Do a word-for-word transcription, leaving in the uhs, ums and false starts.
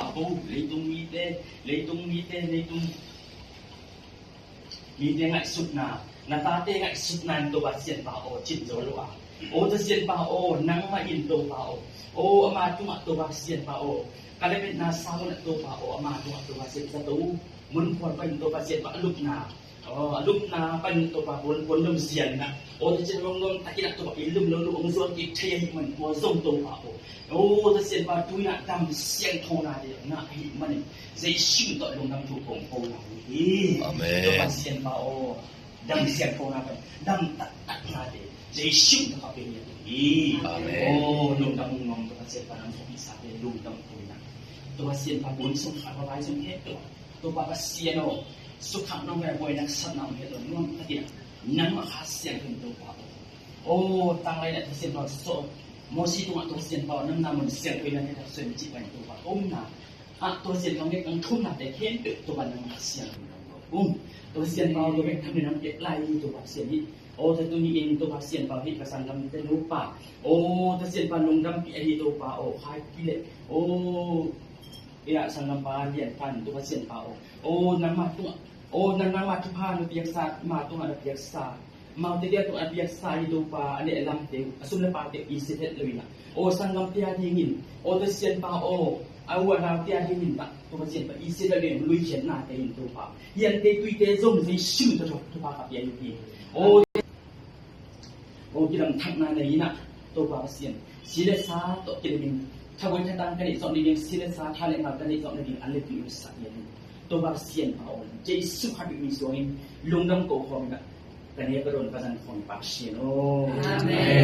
Ko leitung mite, leitung mite, leitung mite ngaihsutna, na tate ngaihsutna in Topa Pasian pa aw, cin zo lo a. Aw Pasian pa aw, nangmah in Topa aw. Aw ama tungah Topa Pasian pa aw, ka lametna sa lo na Topa aw, ama tungah Topa Pasian zato mun phual pa in Topa Pasian pa a lupna. Aw, a lupna panin Topa puan puan lum sian na. Aw Pasian lungdam takin a Topa i lum lo lo ong zuan kik thei ahi man tua zong Topa aw. Aw Pasian pa tuina dam siangthona de na ahi manin Jesu tawh lungdam thu kong ko na hi. Amen. Topa Pasian pa aw, dam siangthona pan dam taktakna de Jesu tawh ka pe hi. Amen. Aw lungdam ong ngam Topa Pasian pa nang Topa sa de lungdam tuina. Topa Pasian pa bun sung kha pa bai sung he Topa Topa Pasian aw, sukha nong ngai buai nak sat nong he lo nuam takin nang ma kha siang hin Topa aw. Aw tanglai na Pasian pa so Mosi tungah Topa Pasian pa aw nang na mun siang pui nang he tak suen ci pai Topa aw na. A Topa Pasian pa ngai kang thum na te khen pe Topa nang ma kha siang hin Topa aw. Topa Pasian pa aw Topa ngai kang nang pe lai Topa Pasian hi. Aw te tu ni in Topa Pasian pa hi ka sanggam te nupa. Aw Topa Pasian pa lungdam pi ahi Topa aw khai pi le. Aw Ia sanggampa lian pan Topa Pasian pa aw. Aw nangmah tungah, aw nang nangmah thupha na piaksa, ma tungah na piaksa, maute dia tungah na piaksa hi Topa a neh lamte, a sum le pate i sia het lo ina. Aw sanggamte a dingin, aw Topa Pasian pa aw, a u a naute a dingin ta Topa Pasian pa i sia het lo ina, luikhiatnate in Topa. Hiante tuite zong Jesu tawh thupha ka pia hi. Aw Aw kidam thakna nei ina Topa Pasian. Si le sa tawh kidam in thabuai thatang ka neih zawh nading si le sa tha le ngal ka neih zawh nading an le tui un sak ia in. Topa Pasian pa aw Jesu khat bik mi suangin lungdam ko khawm ina ka ne ka dawn ka zan khawm pa Pasian aw. Amen.